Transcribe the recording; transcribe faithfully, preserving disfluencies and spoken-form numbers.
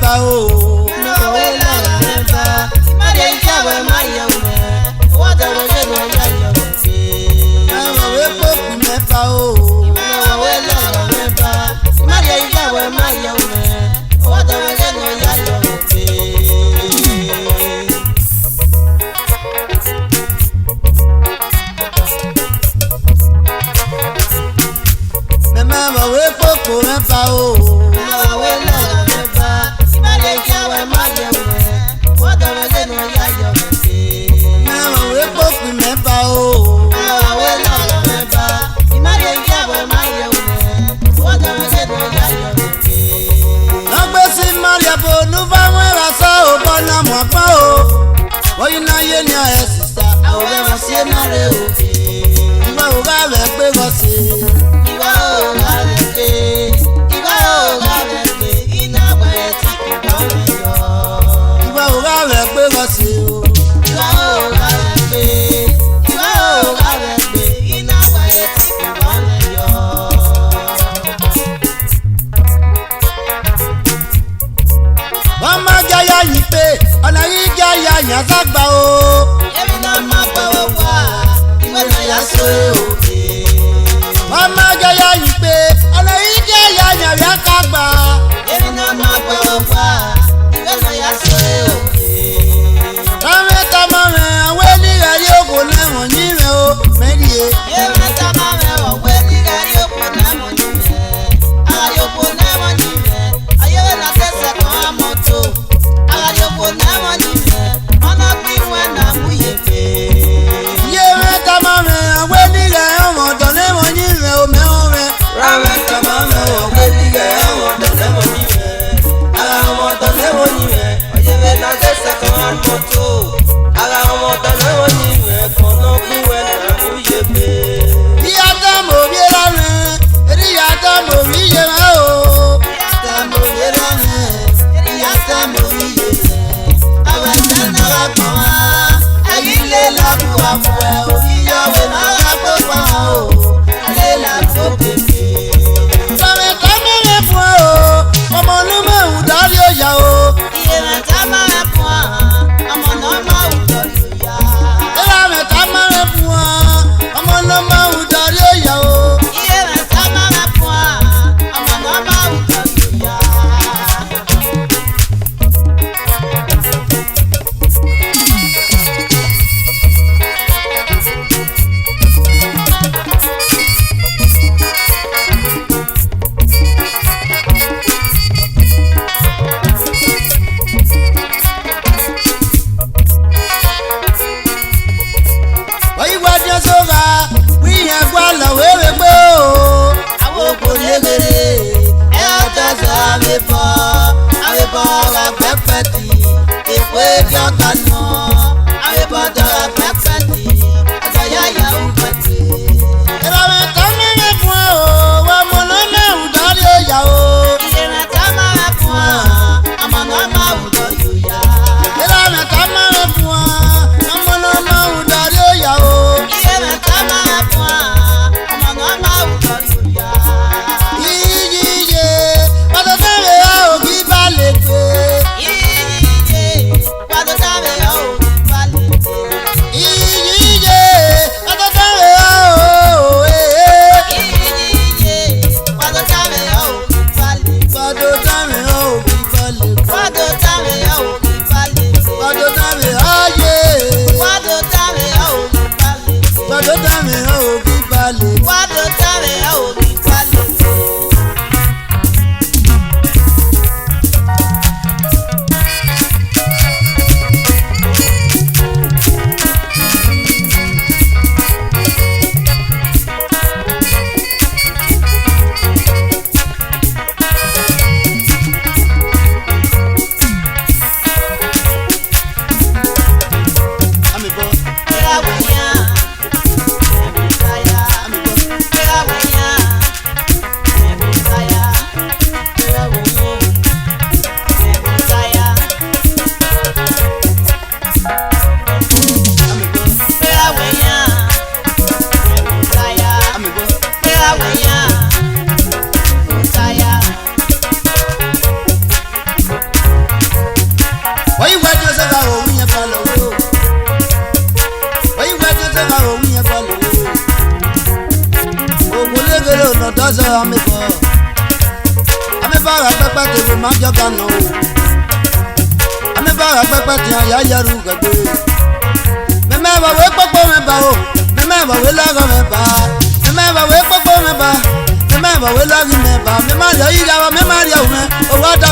ba o. Mẹ wa wẹ la mẹ ba, I ma rhie ija wẹ ma ye mwẹ. Wa dọmwẹ ghe ne ọ ya yọ mwẹ. Mẹ wa wẹ kpokpo mẹ ba o. Mẹ wa wẹ la mẹ ba, I ma rhie ija wẹ ma ye mwẹ. Wa dọmwẹ ghe ne ọ ya yọ mwẹ. Mẹ ma vbe ọvbe kpokpo mwẹ ba o. Mẹ ma vbe ọvbe lọghọ mwẹ ba. I ma rhie ija wẹ ma ye mwẹ. Wa dọmwẹ ghe ne ọ ya yọ mwẹ. Mẹ ma vbe ọvbe kpokpo mwẹ ba o. Mẹ ma vbe ọvbe lọghọ mwẹ ba. I ma rhie ija wẹ ma ye mwẹ. Wa dọmwẹ ghe ne ọ ya yọ mwẹ. Nọgbesi Maria bo ne uva mwẹ ra sa obọ na mu agbọn o. Vbe ọ i na ye nian ẹ sista, a ru mwẹ si na rre o. Iwa o gha vbe egbe vbe ọ se. Iwa o gha vbe egbe, iwa o gha vbe egbe, I na wẹ ti kugbe ọmwẹ yọ. Iwa o gha vbe egbe vbe ọ se o. Iwa o gha vbe egbe, iwa o gha vbe egbe, I na wẹ ti kugbe ọmwẹ yọ. Ọ ma gie a ya yin ikpe, ọ na ghi gie a ya yin azagba o. Emwi ne ọ ma gbe vbe owa, iwẹ ne ọ ya so ẹre o. Ọ ma gie a ya yin ikpe, ọ na ghi gie a ya yin avbiakagba. Emwi ne ọ ma gbe vbe owa, iwẹ ne ọ ya so ẹre o. Tama mwẹ, tama mwẹ, ọ wẹ ne I ghẹ rhie okhuo ne ẹmwẹ ọyinmwẹ o, mẹ rhie. Iye mwẹ tama mwẹ, ọ wẹ ne I ghẹ rhie okhuo ne ẹmwẹ ọyinmwẹ. A gha rhie okhuo ne ẹmwẹ ọyinmwẹ, a ye vbe na te sẹkọn a moto. A gha rhie okhuo ne ẹmwẹ ọyinmwẹ, ọ na gbe iwẹn na mu ye egbe. Iye mwẹ tama mwẹ, ọ wẹ ne I ghẹ rọnmwẹ ọdọ ne ẹmwẹ ọyinmwẹ, o mẹ rọnmwẹ. Ra mwẹ tama mwẹ, ọ wẹ ne I ghẹ rọnmwẹ ọdọ ne ẹmwẹ ọyinmwẹ. A gha rọnmwẹ ọdọ ne ẹmwẹ ọyinmwẹ, ọ ye vbe na te sẹkọn a moto. A gha rọnmwẹ ọdọ ne ẹmwẹ ọyinmwẹ, ẹkọn ne ọ gbe iwẹn na mu ye egbe. I ya tama ovbi erha mwẹ, erha I ya tama ovbi iye mwẹ o. I ya tama ovbi erha mwẹ, erha I ya tama ovbi iye mwẹ. Avbe ẹsẹ na gha gbọnmwa, a ghi lele abu afuẹ, ovbi iye ọvbehe na gha gbe okpọnmwa o. A lele abu obiebi. Tama mwẹ, tama mwẹ fuẹn o, ọmọ ne ọ ma ru dọrriọ oya o. Iye mwẹ tama mwẹ fuẹn, ọmọ ne ọ ma ru dọrriọ oya. Erha mwẹ tama mwẹ fuẹn, ọmọ ne ọ ma ru dọrriọ oya o. Iye mwẹ tama mwẹ fuẹn, ọmọ ne ọ ma ru dọrriọ oya. Ọ i wa diọn sẹ ogha, wẹ irẹn gualọ wẹ vbe egbe o. Avbe okhuo ne ghere, ẹ i ta zẹ avbe ebọ, avbe ebọ gha gbe ẹkpẹti, ekhue gie ọta nọ, avbe ebọ do gha gbe ẹkpẹti, a do ya ya ukpẹti. Erha mwẹ tama mwẹ fuẹn o, wẹ ọmọ ne ọ ma ru dọrriọ oya o. Iye mwẹ tama mwẹ fuẹn, ọmọ ne ọ ma ru dọrriọ oya. Erha mwẹ tama mwẹ fuẹn, ọmọ ne ọ ma ru dọrriọ oya o. Iye mwẹ tama mwẹ fuẹn, ọmọ ne ọ ma ru dọrriọ oya. Iyiye, wa do danmwehọ ogi ba lele egbe. Iyiye, wa do danmwehọ ogi ba lele egbe. Iyiye, Amẹbọ, amẹbọ gha kpẹkpẹ te vbe ma gie ọga nọ o. Amẹbọ gha kpẹkpẹ te iran ya ya ru ughẹgbe. Mẹmẹ vbe ọvbo ekpokpo mwẹ ba o, mẹmẹ vbe ọvbo elọghọ mwẹ ba, mẹmẹ vbe ọvbo ekpokpo mwẹ ba, mẹmẹ vbe ọvbo elọghe mwẹ ba, mẹ ma rhie igha vbe, mẹ ma rhie umwẹ, owa da